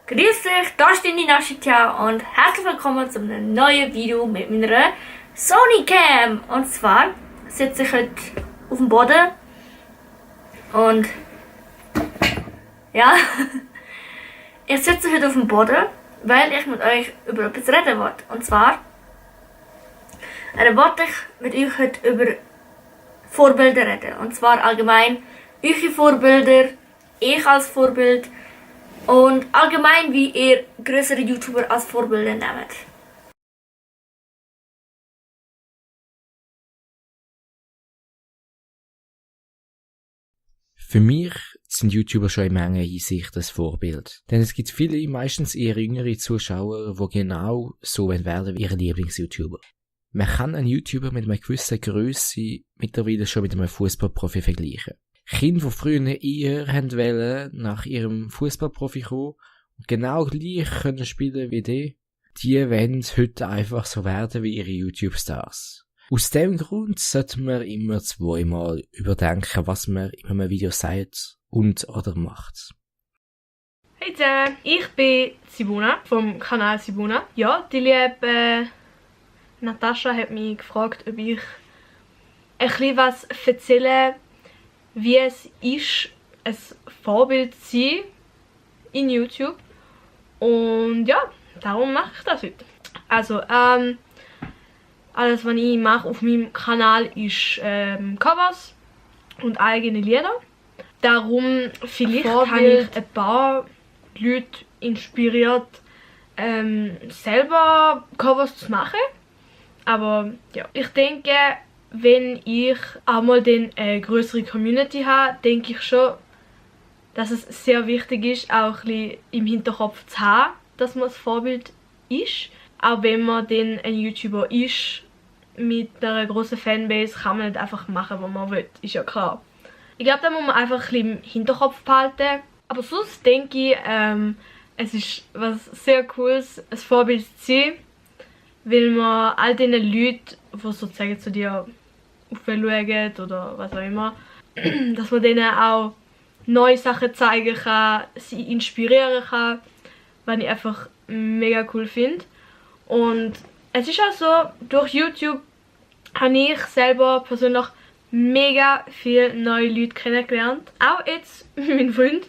Grüß dich, da ist deine Nashitya und herzlich willkommen zu einem neuen Video mit meiner Sony Cam. Und zwar sitze ich heute auf dem Boden und ja, ich sitze heute auf dem Boden, weil ich mit euch über etwas reden will. Und zwar wollte ich mit euch heute über Vorbilder reden. Und zwar allgemein eure Vorbilder, ich als Vorbild und allgemein wie ihr größere YouTuber als Vorbilder nehmt. Für mich sind YouTuber schon in Menge Hinsicht ein Vorbild. Denn es gibt viele, meistens eher jüngere Zuschauer, die genau so werden wie ihre Lieblings-YouTuber. Man kann einen YouTuber mit einer gewissen Grösse mittlerweile schon mit einem Fußballprofi vergleichen. Kinder, die früher eher wollen, nach ihrem Fußballprofi kommen und genau gleich können spielen wie die wollen heute einfach so werden wie ihre YouTube-Stars. Aus dem Grund sollte man immer zweimal überdenken, was man in einem Video sagt und oder macht. Hey zusammen, ich bin Simona vom Kanal Simona. Ja, die liebe Natascha hat mich gefragt, ob ich ein bisschen was erzähle, wie es ist, ein Vorbild zu sein in YouTube. Und ja, darum mache ich das heute. Also, alles was ich mache auf meinem Kanal ist Covers und eigene Lieder. Darum vielleicht habe ich ein paar Leute inspiriert, selber Covers zu machen. Aber ja, ich denke, wenn ich einmal eine größere Community habe, denke ich schon, dass es sehr wichtig ist, auch ein bisschen im Hinterkopf zu haben, dass man das Vorbild ist. Auch wenn man dann ein YouTuber ist, mit einer grossen Fanbase, kann man nicht einfach machen, was man will, ist ja klar. Ich glaube, da muss man einfach ein bisschen im Hinterkopf behalten. Aber sonst denke ich, es ist was sehr Cooles, ein Vorbild zu sein, weil man all diesen Leuten, die sozusagen zu dir aufschauen oder was auch immer, dass man denen auch neue Sachen zeigen kann, sie inspirieren kann, was ich einfach mega cool finde. Und es ist auch so, durch YouTube habe ich selber persönlich mega viele neue Leute kennengelernt. Auch jetzt mit meinem Freund.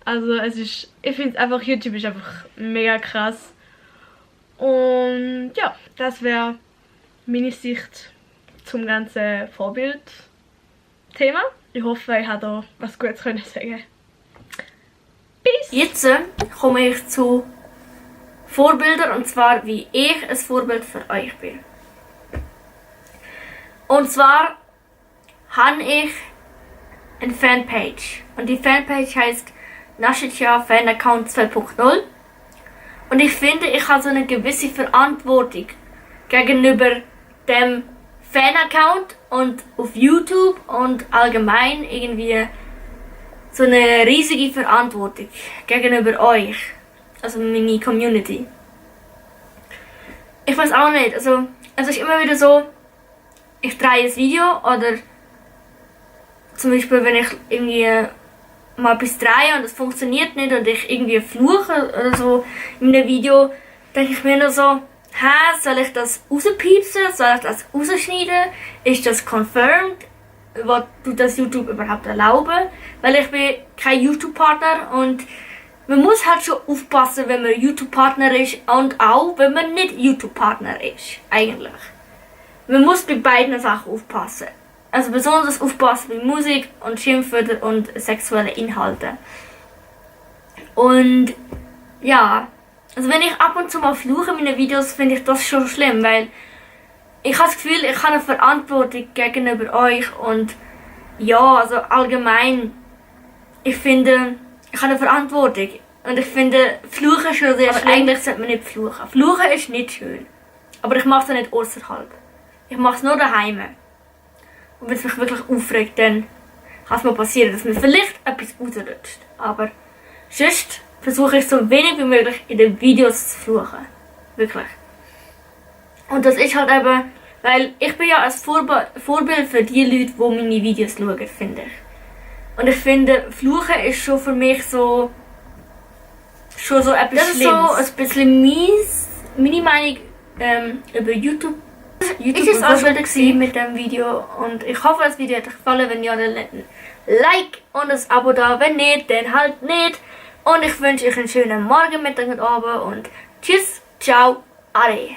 Also ich finde einfach, YouTube ist einfach mega krass. Und ja, das wäre meine Sicht zum ganzen Vorbild-Thema. Ich hoffe, ich habe da was Gutes sagen können. Bis! Jetzt komme ich zu Vorbildern, und zwar wie ich ein Vorbild für euch bin. Und zwar habe ich eine Fanpage. Und die Fanpage heißt Nashitya Fan-Account 2.0. Und ich finde, ich habe so eine gewisse Verantwortung gegenüber dem Fan-Account und auf YouTube und allgemein irgendwie so eine riesige Verantwortung gegenüber euch, also meine Community. Ich weiß auch nicht, also es ist immer wieder so, ich drehe ein Video oder zum Beispiel, wenn ich irgendwie mal etwas drehe und es funktioniert nicht und ich irgendwie fluche oder so in einem Video, denke ich mir nur so, soll ich das rauspiepsen? Soll ich das rausschneiden? Ist das confirmed? Was tut das YouTube überhaupt erlauben? Weil ich bin kein YouTube-Partner und man muss halt schon aufpassen, wenn man YouTube-Partner ist und auch, wenn man nicht YouTube-Partner ist, eigentlich. Man muss bei beiden Sachen aufpassen. Also besonders aufpassen bei Musik und Schimpfwörter und sexuelle Inhalte. Und ja, also wenn ich ab und zu mal fluche in meinen Videos, finde ich das schon schlimm, weil ich habe das Gefühl, ich habe eine Verantwortung gegenüber euch und ja, also allgemein, ich finde, ich habe eine Verantwortung und ich finde, fluchen ist schon sehr schlimm. Eigentlich sollte man nicht fluchen. Fluchen ist nicht schön, aber ich mache es nicht außerhalb. Ich mache es nur daheim. Und wenn es mich wirklich aufregt, dann kann es mal passieren, dass mir vielleicht etwas rausrutscht. Aber sonst versuche ich so wenig wie möglich in den Videos zu fluchen. Wirklich. Und das ist halt eben, weil ich bin ja als Vorbild für die Leute, die meine Videos schauen, finde ich. Und ich finde, fluchen ist schon für mich so schon so etwas Das ist Schlimmes. Das ist so ein bisschen meine Meinung über YouTube. YouTube ist auch schon mit dem Video und ich hoffe, das Video hat euch gefallen. Wenn ja, dann lasst ein Like und ein Abo da. Wenn nicht, dann halt nicht. Und ich wünsche euch einen schönen Morgen, Mittag und Abend und tschüss, ciao, ade.